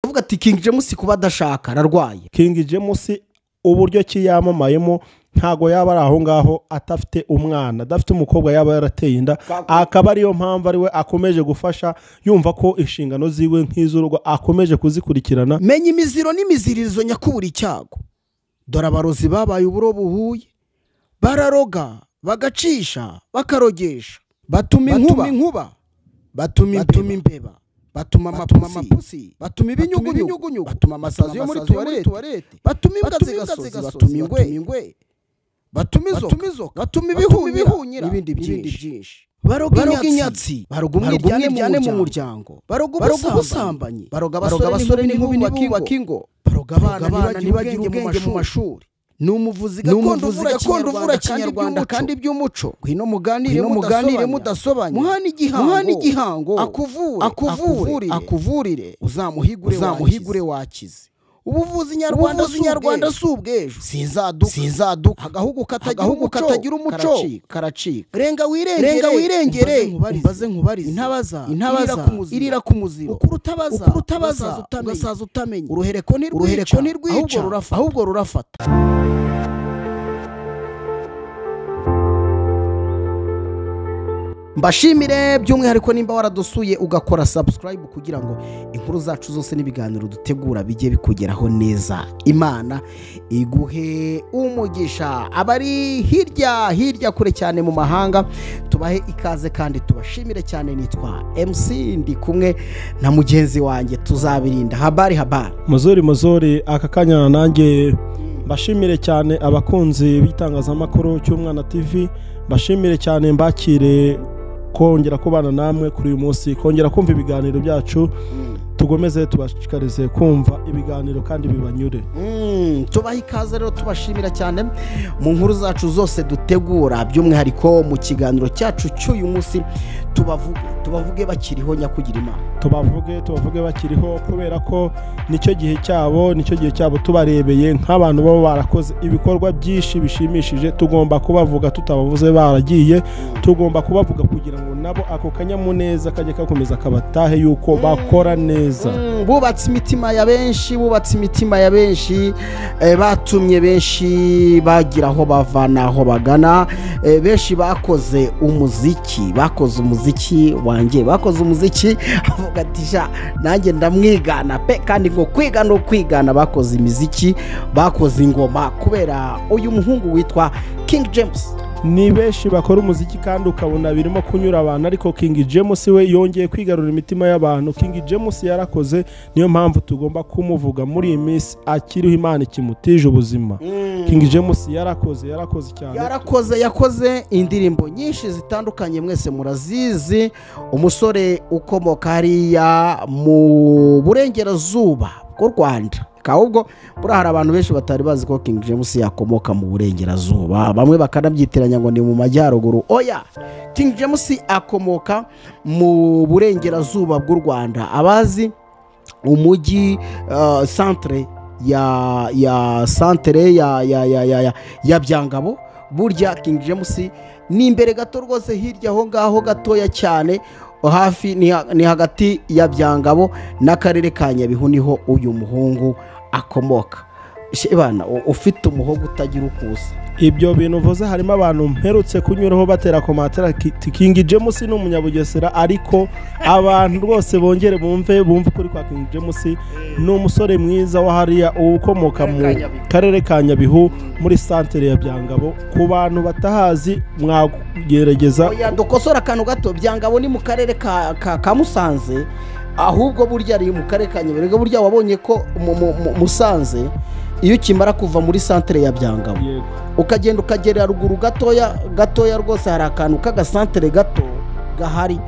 Avuga ati King James kuba adashaka ararwaye. King James uburyo ki yamamayemo ntago yaba ari aho ngaho atafite umwana, adafite umukobwa yaba yarateye inda, akaba ariyo mpamvu ari we akomeje gufasha, yumva ko inshingano ziwe nk'iz'urugo akomeje kuzikurikirana. Menya imiziro n'imiziririzo nyakubura icyago. Dore abarozi babaye uburo buhuye, bararoga bagacisha bakarogesha, batuma inkuba, batuma imbeba, batuma amapusi, batuma ibinyugunyugu, batuma amasazi yo muri tuwarete, batuma imbwa z'igasozi, batuma ingwe, batuma inzoka, batuma ibihunyira n'ibindi byinshi. Baroga inyatsi, baroga umwiryane mu muryango, baroga ubusambanyi, baroga abasore n'inkumi bubaka ingo, baroga abana ntibagire ubwenge mu mashuri. Ni umuvuzi gakondo uvura kinyarwanda kandi by'umuco. Ngwino muganire mudasobanya, muhane igihango, akuvure, akuvurire, uzamuhigure wakize. Ubuvuzi nyarwanda si ubw'ejo, sinzaduka, agahugu katagira umuco karacika. Renga wirengere, umbaze nkubarize, intabaza irira ku muziro, ukuri utabaza ugasaza utamenya, uruhereko ntirwica, ahubwo rurafata. Mbashimire by'umwihariko nimba waradusuye ugakora subscribe kugira ngo inkuru zacu zose n'ibiganiro dutegura bijye bikugeraho neza. Imana iguhe umugisha. Abari hirya hirya kure cyane mu mahanga tubahe ikaze kandi tubashimire cyane. Nitwa MC, ndi kumwe na mugenzi wanjye Tuzabirinda. Habari habari. Muzuri muzuri. Aka kanya nanjye mbashimire cyane abakunzi b'itangazamakuru cy'Umwana TV, mbashimire cyane, mbakire kongera kubana namwe kuri uyu munsi, kongera kumva ibiganiro byacu. Tugomeze tubashishikarize kumva ibiganiro kandi bibanyure. Tubaha ikaze rero, tubashimira cyane mu nkuru zacu zose dutegura, by'umwihariko mu kiganiro cyacu cy'uyu munsi. Tubavuge bakiriho, nyakugira Imana. Tubavuge bakiriho, kubera ko nicyo gihe cyabo, nicyo gihe cyabo. Tubarebeye nk'abantu baba barakoze ibikorwa byinshi bishimishije, tugomba kubavuga. Tutabavuze baragiye, tugomba kubavuga kugira ngo nabo ako kanyamuneza kajye kakomeza kabatahe yuko bakora neza. Bubatse imitima ya benshi, bubatse imitima ya benshi, batumye benshi bagira aho bava n'aho bagana. Benshi bakoze umuziki, bakoze umuziki wanjye, bakoze umuziki avuga ati: "Sha, nanjye ndamwigana pe." Kandi ngo kwiga no kwigana, bakoze imiziki, bakoze ingoma kubera uyu muhungu witwa King James. Ni benshi bakora umuziki kandi ukabona birimo kunyura abantu, ariko King James we yongeye kwigarurira imitima y'abantu. King James yarakoze, niyo mpamvu tugomba kumuvuga muri iyi minsi akiriho, Imana ikimutije ubuzima. King James yarakoze, yarakoze cyane. Yarakoze, yakoze indirimbo nyinshi zitandukanye, mwese murazizi. Umusore ukomoka hariya mu burengerazuba bw'u Rwanda. Ahubwo buriya hari abantu benshi batari bazi ko King James yakomoka mu burengerazuba, bamwe bakanabyitiranya ngo ni mu majyaruguru. Oya, King James akomoka mu burengerazuba bw'u Rwanda. Abazi umujyi, centre ya centre ya Byangabo, burya King James ni imbere gato rwose, hirya aho ngaho gatoya cyane, hafi ni hagati ya Byangabo n'akarere ka Nyabihu, niho uyu muhungu akomoka. Bana ufite umuhogo utagira ukusa. Ibyo bintu uvuze, harimo abantu mperutse kunyuraho batera commentaire ati King James ni umunyabugesera, ariko abantu rwose bongere bumve ukuri kwa King James. Ni umusore mwiza wa hariya ukomoka mu karere ka Nyabihu, muri santere ya Byangabo. Ku bantu batahazi mwagerageza. Oya, dukosora akantu gato. Byangabo ni mu karere ka Musanze, ahubwo burya ari mu karere ka Nyabihu. Burya wabonye ko Musanze, iyo ukimara kuva muri santere ya Byangabo, ukagenda ukagera ruguru gatoya gatoya rwose, hari akantu k'agasantere gato gahari.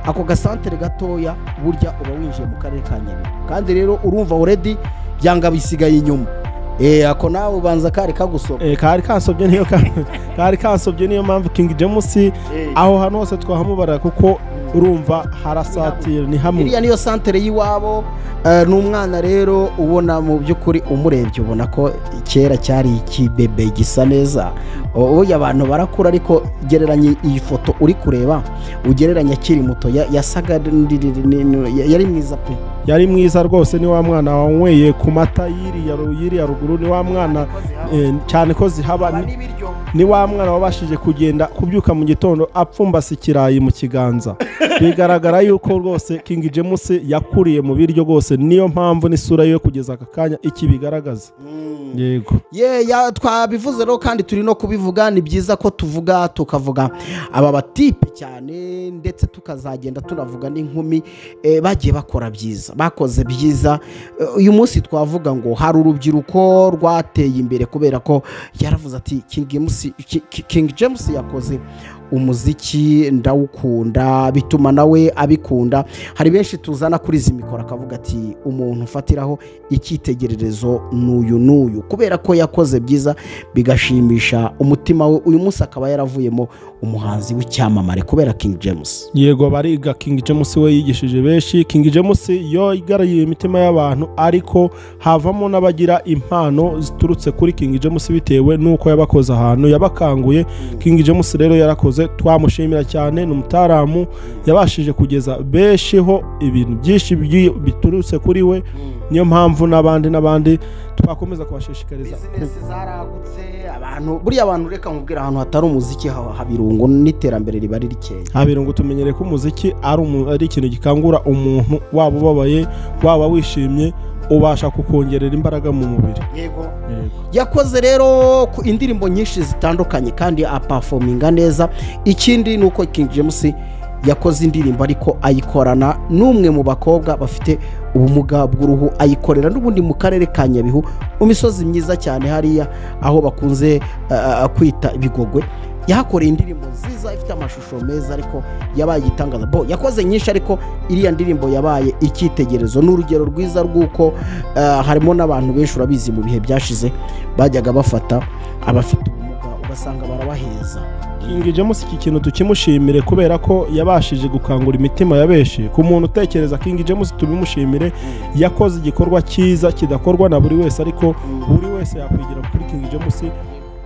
Ako gasantere gatoya burya uba winjiye mu karere ka Nyabihu. Kandi rero urumva already Byangabo isigaye inyuma. Ako nawe ubanza kari kagusoba. Kari kansobye, niyo kari kansobye. Niyo mpamvu King James aho hantu hose twahamubara, kuko urumva harasatira, ni hamwe. Iriya niyo santere y'iwabo. Ni umwana rero ubona mu by'ukuri umurebye ubona ko kera cyari ikibebe gisa neza. Ubu abantu barakura, ariko gereranye iyi foto uri kureba ugereranye akiri muto, yasaga yari mwiza pe. Yari mwiza rwose, ni wa mwana wanyweye ku mata yiriya ruguru, ni wa mwana cyane ko zihaba, ni wa mwana wabashije kugenda kubyuka mu gitondo apfumbase ikirayi mu kiganza. Bigaragara yuko rwose King James yakuriye mu biryo rwose, niyo mpamvu n'isura ye kugeza aka kanya ikibigaragaza. Yego. Twabivuze rero kandi turi no kubivuga, ni byiza ko tuvuga tukavuga aba batipe cyane, ndetse tukazagenda tunavuga n'inkumi bagiye bakora byiza, bakoze byiza. Uyu munsi twavuga ngo hari urubyiruko rwateye imbere kubera ko yaravuze ati King James yakoze umuziki ndawukunda, bituma nawe abikunda. Hari benshi tuzana kuri izi mikoro akavuga ati umuntu ufatiraho icyitegererezo n'uyu n'uyu, kubera ko yakoze byiza bigashimisha umutima we. Uyu munsi akaba yaravuyemo umuhanzi w'icyamamare kubera King James. Yego, bariga King James we yigishije benshi. King James yo igaraye imitima y'abantu, ariko havamo n'abagira impano ziturutse kuri King James bitewe nuko yabakoze ahantu yabakanguye. King James rero yarakoze, twamushimira cyane, ni umutaramu yabashije kugeza beshiho ibintu byinshi biturutse kuri we. Niyo mpamvu n'abandi twakomeza kubashishikariza. Business zaragutse, abantu buriya abantu reka nkubwira, ahantu hatari umuziki habirungo n'iterambere riba riri rikeya. Habirungo tumenyereye ko umuziki ari ikintu gikangura umuntu, waba ubabaye waba wishimye, ubasha kukongerera imbaraga mu mubiri. Yego. Yakoze rero indirimbo nyinshi zitandukanye kandi aperforminga neza. Ikindi nuko King James yakoze indirimbo ariko ayikorana n'umwe mu bakobwa bafite ubumuga bw'uruhu, ayikorera n'ubundi mu karere ka Nyabihu mu misozi myiza cyane hariya aho bakunze kwita Bigogwe. Yahakoreye indirimbo nziza ifite amashusho meza, ariko yabaye igitangaza. Bo yakoze nyinshi, ariko iriya ndirimbo yabaye icyitegererezo n'urugero rwiza rw'uko harimo n'abantu benshi urabizi mu bihe byashize bajyaga bafata abafite ubumuga ugasanga barabaheza. King James iki kintu tukimushimire kubera ko yabashije gukangura imitima ya benshi. Ku muntu utekereza King James tubimushimire, yakoze igikorwa cyiza kidakorwa na buri wese, ariko buri wese yakwigira kuri King James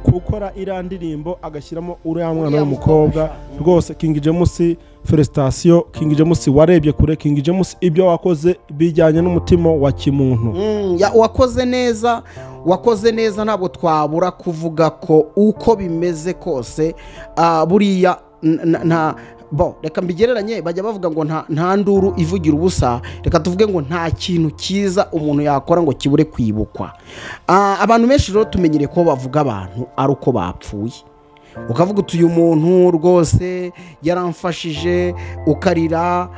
gukora iriya ndirimbo agashyiramo uriya mwana w'umukobwa. Rwose King James felicitation, King James warebye kure, King James ibyo wakoze bijyanye n'umutima wa kimuntu. Wakoze neza, wakoze neza, ntabwo twabura kuvuga ko uko bimeze kose buriya nta bo reka mbigereranye, bajya bavuga ngo nta nduru ivugira ubusa, reka tuvuge ngo nta kintu cyiza umuntu yakora ngo kibure kwibukwa. Abantu benshi rero tumenyere ko bavuga abantu ari uko bapfuye, ukavuga uti uyu muntu rwose yaramfashije, ukarira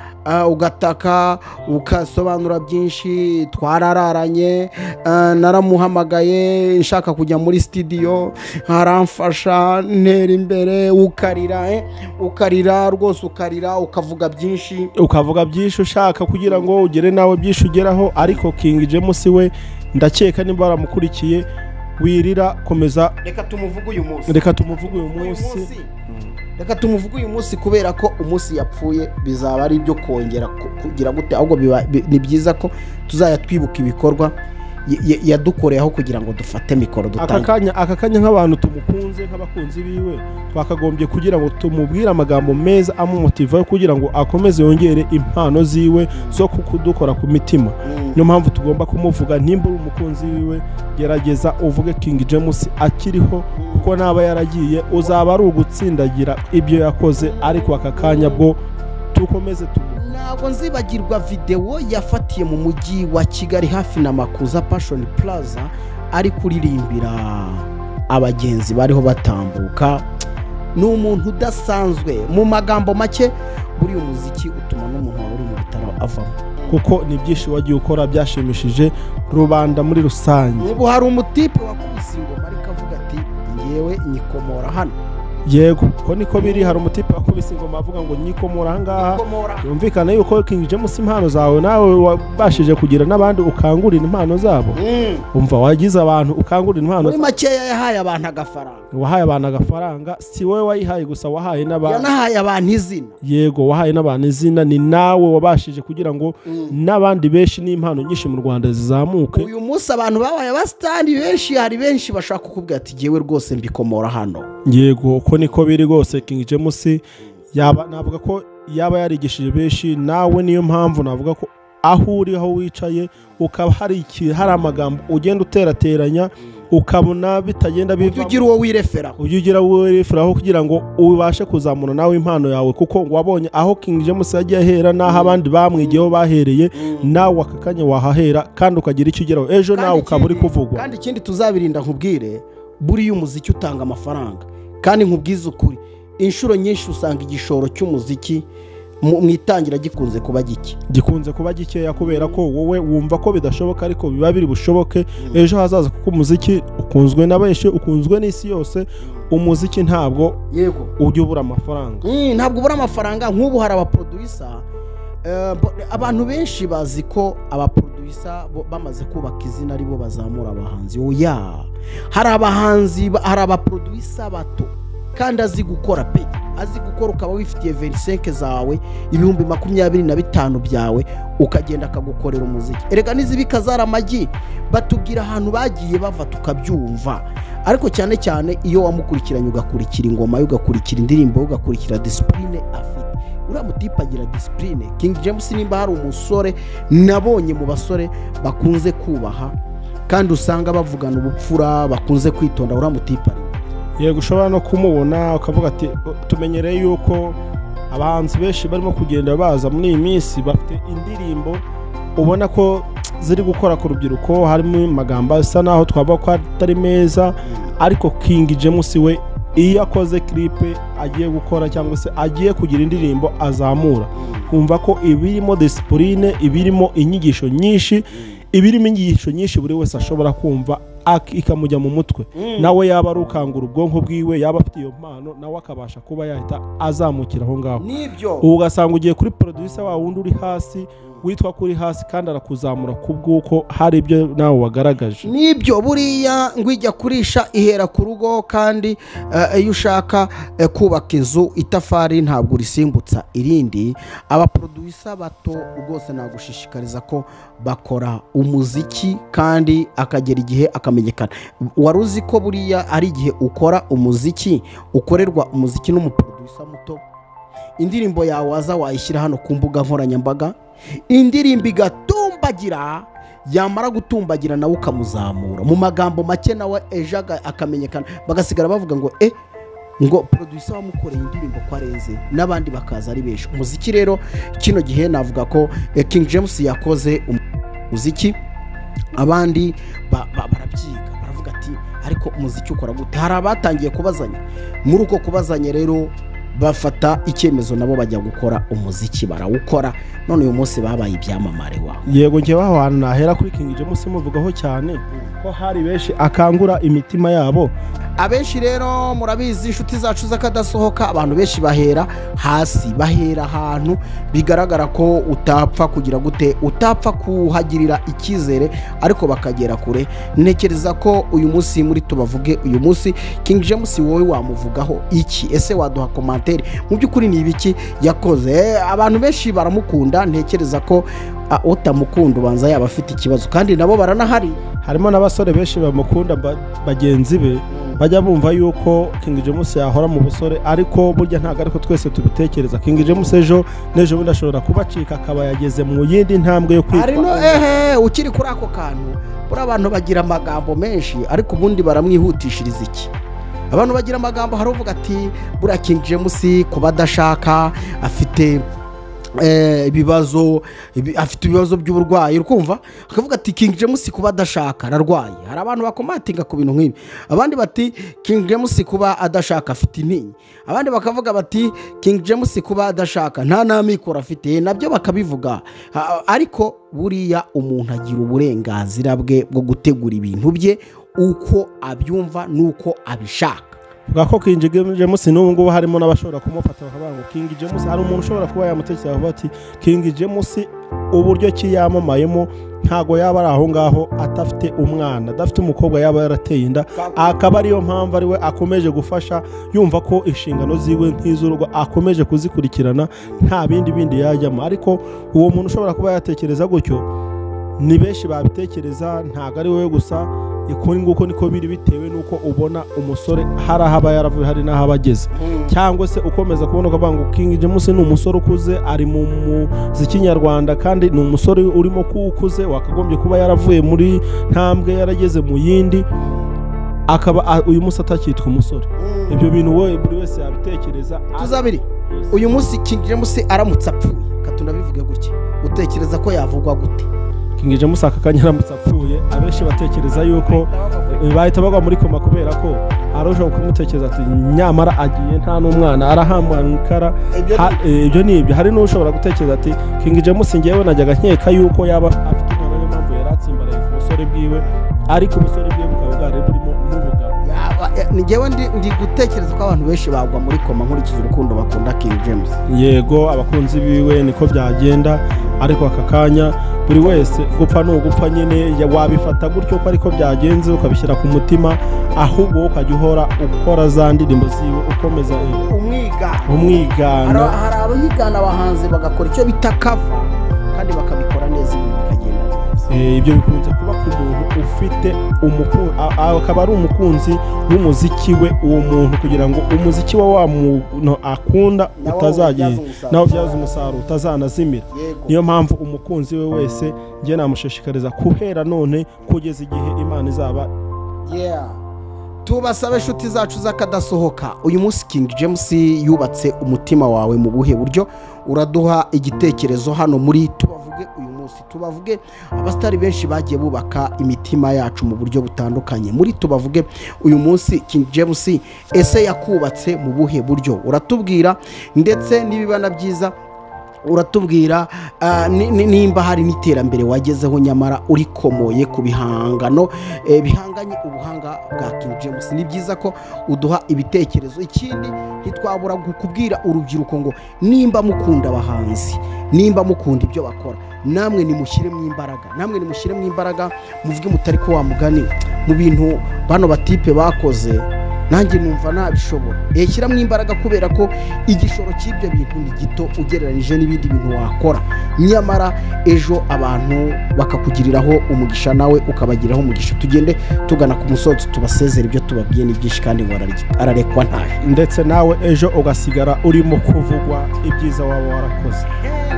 ugataka ukasobanura byinshi, twarararanye, naramuhamagaye nshaka kujya muri studio aramfasha ntera imbere, ukarira ukarira rwose, ukarira ukavuga byinshi, ukavuga byinshi ushaka kugira ngo ugere nawe byinshi ugeraho. Ariko King James we ndakeka nimba baramukurikiye wirira komeza, reka tumuvuge uyu munsi, reka tumuvuge uyu munsi, reka tumuvuge uyu munsi, kubera ko umunsi yapfuye bizaba ari ibyo kongera kugira gute, ahubwo ni byiza ko tuzajya twibuka ibikorwa yadukoreyeho kugira ngo dufate mikoro dutange. Aka kanya nk'abantu tumukunze, nk'abakunzi biwe, twakagombye kugira ngo tumubwire amagambo meza amumotiva kugira ngo akomeze yongere impano ziwe zo kudukora ku mitima. Niyo mpamvu tugomba kumuvuga. Nimba uri umukunzi wiwe gerageza uvuge King James akiriho, kuko naba yaragiye uzaba ari ugutsindagira ibyo yakoze, ariko aka kanya bwo tukomeze. Ntabwo nzibagirwa video yafatiye mu mujyi wa Kigali hafi na Makuza Passion Plaza, ari kuririmbira abagenzi bariho batambuka. Ni umuntu udasanzwe. Mu magambo make, buri umuziki utuma n'umuntu wari mu bitaro avamo, kuko ni byinshi wagiye ukora byashimishije rubanda muri rusange. Ubu hari umutipe wakubise ingoma ariko avuga ati ngewe nyikomora hano. Yego, ko niko biri. Hari umutipe wakubise ingoma avuga ngo nyikomora ahangaha. Yumvikana yuko King James impano zawe nawe wabashije kugira n'abandi ukangurira impano zabo. Umva wagize abantu ukangurira impano. Muri makeya yahaye abantu agafaranga. Wahaye abantu agafaranga, si wowe wayihaye gusa, wahaye n'abantu. Yanahaye abantu izina. Yego, wahaye n'abantu izina, ni nawe wabashije kugira ngo n'abandi benshi n'impano nyinshi mu Rwanda zizamuke. Uyu munsi abantu babaye abastari benshi, hari benshi bashaka kukubwira ati jewe rwose mbikomora hano. Yego, uko niko biri rwose. King James yaba navuga ko yaba yarigishije benshi, nawe niyo mpamvu navuga ko aho uri, aho wicaye, ukaba hari amagambo ugenda uterateranya ukabona bitagenda biva, ugira uwo wirefera, ugira uwo wireferaho kugira ngo ubashe kuzamura nawe impano yawe, kuko wabonye aho King James yagiye ahera n'aho abandi bamwigiyeho bahereye, nawe akakanya wahahera kandi ukagira icyo ugeraho ejo nawe ukaba uri kuvugwa. Kandi ikindi tuzabirinda nkubwire, buriya umuziki utanga amafaranga, kandi nkubwize ukuri inshuro nyinshi usanga igishoro cy'umuziki mu itangira gikunze kuba gike, gikunze kuba gikeya, kubera ko wowe wumva ko bidashoboka ariko biba biri bushoboke ejo hazaza, kuko umuziki ukunzwe na benshi, ukunzwe n'isi yose. Umuziki ntabwo yego ujya ubura amafaranga, ntabwo ubura amafaranga. Nk'ubu hari abaproducer, abantu benshi bazi ko abaproducer bamaze kubaka izina aribo bazamura abahanzi. Oya, hari abahanzi, hari abaproducer bato kandi azi gukora pe, azi gukora, ukaba wifitiye 25 zawe, 25,000 byawe, ukagenda akagukorera umuziki. Erega n'izibika zaramagi batubwira ahantu bagiye bava tukabyumva, ariko cyane cyane iyo wamukurikiranye ugakurikira ingoma, ugakurikira indirimbo, ugakurikira discipline afite. Uriya mutipe agira discipline. King James nimba hari umusore nabonye mu basore bakunze kubaha kandi usanga bavugana ubupfura, bakunze kwitonda, uriya mutipe arimo. Yego, ushobora no kumubona ukavuga ati tumenyereye yuko abahanzi benshi barimo kugenda baza muri iyi minsi bafite indirimbo ubona ko ziri gukora ku rubyiruko, harimo amagambo asa naho twavuga ko atari meza, ariko King James we iyo akoze clip agiye gukora cyangwa se agiye kugira indirimbo azamura, kumva ko ibirimo discipline, ibirimo inyigisho nyinshi, ibirimo inyigisho nyinshi buri wese ashobora kumva ikamujya mu mutwe, nawe yaba ari ukangura ubwonko bwiwe, yaba afite iyo mpano nawe akabasha kuba yahita azamukira aho ngaho. Nibyo, ugasanga ugiye kuri producer wa wundi uri hasi, witwa kuri hasi, kandi arakuzamura kubw'uko hari ibyo nawe wagaragaje. Nibyo, buriya ngwijya kurisha ihera ku rugo, kandi iyo ushaka kubaka inzu itafari ntabwo urisimbutsa irindi. Abaproducer bato rwose nagushishikariza ko bakora umuziki kandi akagera igihe akamenyekana. Wari uzi ko buriya ari igihe ukora umuziki, ukorerwa umuziki n'umuproducer muto, indirimbo yawe waza wayishyira hano ku mbuga nkoranyambaga, indirimbo igatumbagira, yamara gutumbagira nawe ukamuzamura mu magambo make, nawe ejo akamenyekana, bagasigara bavuga ngo ngo producer wamukoreye indirimbo ko arenze, n'abandi bakaza ari benshi. Umuziki rero kino gihe navuga ko King James yakoze umuziki, abandi barabyiga baravuga ati ariko umuziki ukora gute? Hari abatangiye kubazanya, muri uko kubazanya rero bafata icyemezo nabo bajya gukora umuziki, barawukora, none uyu munsi babaye ibyamamare wawe. Yego, njye aho hantu nahera kuri King James muvugaho cyane ko hari benshi akangura imitima yabo. Abenshi rero murabizi inshuti zacu z'akadasohoka, abantu benshi bahera hasi, bahera ahantu bigaragara ko utapfa kugira gute, utapfa kuhagirira icyizere, ariko bakagera kure. Ntekereza ko uyu munsi muri tubavuge uyu munsi King James wowe wamuvugaho iki? Ese waduha commentaire mu by'ukuri ni ibiki yakoze? Abantu benshi baramukunda, ntekereza ko utamukunda ubanza yaba afite ikibazo, kandi nabo baranahari. Harimo n'abasore benshi bamukunda bagenzi be bajya bumva yuko King James yahora mu busore, ariko burya ntabwo ariko twese tubitekereza. King James ejo n'ejo bundi ashobora kubacika akaba yageze mu yindi ntambwe yo kwitwa. Ari no ukiri kuri ako kantu, buri abantu bagira amagambo menshi, ariko ubundi baramwihutishiriza iki? Abantu bagira amagambo, hari uvuga ati buriya King James kuba adashaka afite ibibazo, afite ibibazo by'uburwayi, ukumva akavuga ati King James kuba adashaka ararwaye. Hari abantu bakomatinga ku bintu nk'ibi, abandi bati King James kuba adashaka afite intinyi, abandi bakavuga bati King James kuba adashaka nta namikoro afite, nabyo bakabivuga. Ariko buriya umuntu agira uburenganzira bwe bwo gutegura ibintu bye uko abyumva nuko abishaka. Bwa ko King James n'ubu ngubu harimo n'abashobora kumufata bakavuga ngo King James, hari umuntu ushobora kuba yamutekereza avuga ati King James uburyo ki yamamayemo ntago yaba ari aho ngaho atafite umwana, adafite umukobwa yaba yarateye inda, akaba ariyo mpamvu ari we akomeje gufasha, yumva ko inshingano ziwe nk'iz'urugo akomeje kuzikurikirana nta bindi yajyamo. Ariko uwo muntu ushobora kuba yatekereza gutyo Ni benshi babitekereza, ntabwo ari wowe gusa. Ikuri nguko niko biri, bitewe nuko ubona umusore hari aho aba yaravuye hari n'aho aba ageze, cyangwa se ukomeza kubona ukavuga ngo King James ni umusore ukuze, ari mu muziki nyarwanda kandi ni umusore urimo kuwukuze, wakagombye kuba yaravuye muri ntambwe yarageze mu yindi, akaba uyu munsi atakitwa umusore. Ibyo bintu we buri wese yabitekereza. Tuzabiri uyu munsi King James aramutse apfuye, katunabivuge gutya, utekereza ko yavugwa gute? King James aka kanya aramutse apfuye, abenshi batekereza yuko bahita bagwa muri koma, kubera ko arushaho kumutekereza ati nyamara agiye nta n'umwana arahamukara. Ibyo ni ibyo. Hari n'ushobora gutekereza ati King James ngewe najyaga nkeka yuko yaba afite umwana, niyo mpamvu yaratsimbaraye ku busore bwiwe, ariko ubusore bwiwe bukaba bwari burimo n'ubugabo. Ngewe ndi gutekereza ko abantu benshi bagwa muri koma nkurikije urukundo bakunda King James. Yego, abakunzi biwe niko byagenda, ariko aka kanya buri wese gupfa ni ugupfa nyine, wabifata gutyo ko ariko byagenze ukabishyira ku mutima, ahubwo ukajya uhora ukora za ndirimbo ziwe ukomeza umwigana. Hari abigana abahanzi bagakora icyo bita cover kandi bakabikora neza, ibintu bikagenda neza. Ibyo bikunze kuba ku muntu ufite akaba ari umukunzi w'umuziki we, uwo muntu kugira ngo umuziki we wa muntu akunda utazagiye nawe ubyaza umusaruro utazanazimira. Niyo mpamvu umukunzi we wese njye namushishikariza guhera none kugeza igihe Imana izaba. Tubasabe inshuti zacu z'akadasohoka, uyu munsi King James yubatse umutima wawe mu buhe buryo? Uraduha igitekerezo hano muri Tubavuge uyu munsi. Tubavuge abasitari benshi bagiye bubaka imitima yacu mu buryo butandukanye. Muri Tubavuge uyu munsi King James ese yakubatse mu buhe buryo? Uratubwira, ndetse n'ibibana byiza uratubwira nimba hari n'iterambere wagezeho nyamara urikomoye ku bihangano bihanganye ubuhanga bwa King James. Ni byiza ko uduha ibitekerezo. Ikindi ntitwabura kukubwira urubyiruko ngo nimba mukunda abahanzi, nimba mukunda ibyo bakora, namwe nimushyiremo imbaraga, namwe nimushyiremo imbaraga, muvuge mutari ko wa mugani mu bintu bano batipe bakoze nanjye numva nabishobora. Shyiramo imbaraga kubera ko igishoro cy'ibyo bintu ni gito ugereranije n'ibindi bintu wakora, nyamara ejo abantu bakakugiriraho umugisha nawe ukabagiraho umugisha. Tugende tugana ku musozo, tubasezera ibyo tubabwiye ni byinshi kandi ngo ararekwa ntaje, ndetse nawe ejo ugasigara urimo kuvugwa ibyiza waba warakoze.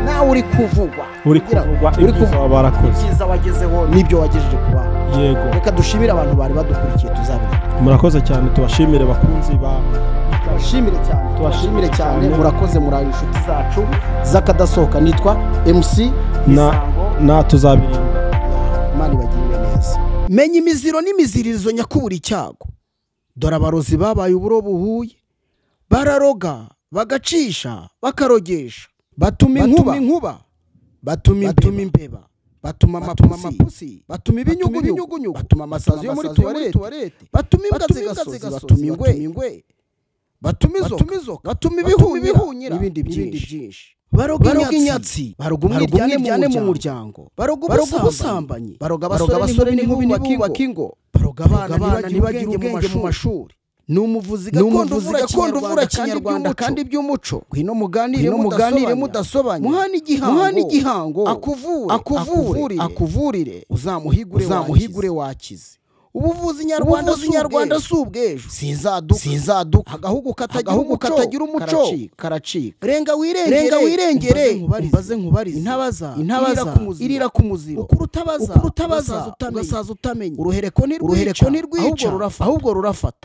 Nawe uri kuvugwa, uri kuvugwa ibyiza waba warakoze, ibyiza wagezeho n'ibyo wagejeje ku bantu. Yego, reka dushimire abantu bari badukurikiye, tuzabira. Murakoze cyane, tubashimire bakunzi ba, tubashimire cyane, tubashimire cyane, murakoze, muri inshuti zacu z'akadasohoka. Nitwa MC na tuzabirinda. Imana ibagirire neza. Menya imiziro n'imiziririzo nyakubura icyago. Dore abarozi babaye uburo buhuye, bararoga bagacisha bakarogesha, batuma inkuba, batuma imbeba, batuma amapusi, batuma ibinyugunyugu, batuma amasazi yo muri tuwarete, batuma imbwa z'igasozi, batuma ingwe, batuma inzoka, batuma ibihunyira n'ibindi byinshi. Baroga inyatsi, baroga umwiryane mu muryango, baroga ubusambanyi, baroga abasore n'inkumi bubaka ingo, baroga abana ntibagire ubwenge mu mashuri. Ni umuvuzi gakondo uvura kinyarwanda kandi by'umuco. Ngwino muganire mudasobanya, muhane igihango, akuvure, akuvurire, uzamuhigure wakize. Ubuvuzi nyarwanda si ubw'ejo, sinzaduka, agahugu katagira umuco karacika. Renga wirengere, umbaze nkubarize, intabaza irira ku muziro, ukurutabaza ugasaza utamenya, uruhereko ntirwica ahubwo rurafata.